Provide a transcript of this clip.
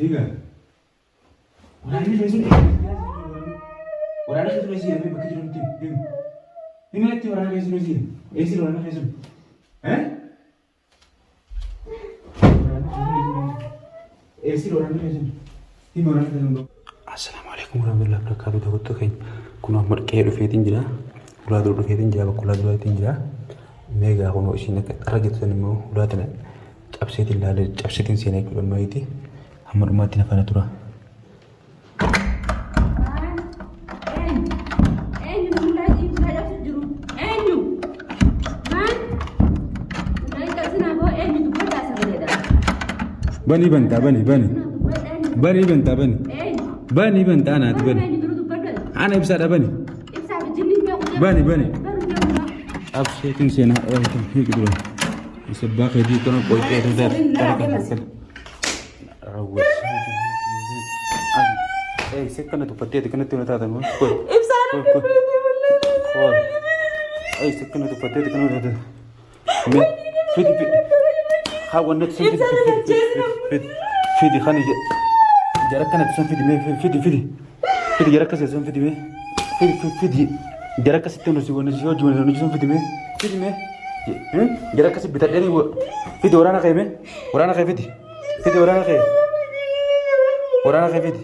Egaa waraanni keessan waraana keessan eessa jedhamee bakka jirutti himi. Himi natti waraana keessan eessa jedhame? Eessa waraana keessan? Eh? Eessa waraanni keessan? Himi waraana keessan. Assalaamu alaikum warahmatullahi wabarakatuh. Daawwattoota keenya kun amma qe'ee dhufeetiin jira. Ulaa dura dhufeetiin jira. Bakka ulaa duraatiin jira. Meegaa kunoo isiin akka xarra jettan immoo ulaa tana cabseetiin laalee cabseetiin seenaa jechuudha ammayiiti. Hamma dhumaatti na faana tura. Eenyu namni ibsaa cabsu jiru? Eenyu? Maan? Ulaa cabsinaa boo eenyu dubbadhaa sagaleedha. Banii bantaa banii banii. Banii bantaa banii. Eenyu? Banii bantaa anaati banii. Eenyu dura dubbadhaa? Ana ibsaadha banii. Ibsaa fi jinni hin beeku. Bani, bani. Bani beeku. Cabseetiin seenaa hiiki dura. Isa abbaa keetii kana qoyxee ta'e. Sekkana tuffatteeti kanatti wal taatan. Ibsaan akka Sekkana tuffatteeti kana wal taatan. Fidi fidi. Haa wanni sun fidi fidi fidi fidi kan jara kanatti sun fidi mee fidi fidi fidi jara akkasii sun fidi mee fidi fidi jara akkasitti wanni wanni si hojii wanni sun fidi mee fidi mee jara akkasii bitadhanii fidi waraana kee mee waraana kee fidi fidi waraana kee waraana kee fidi.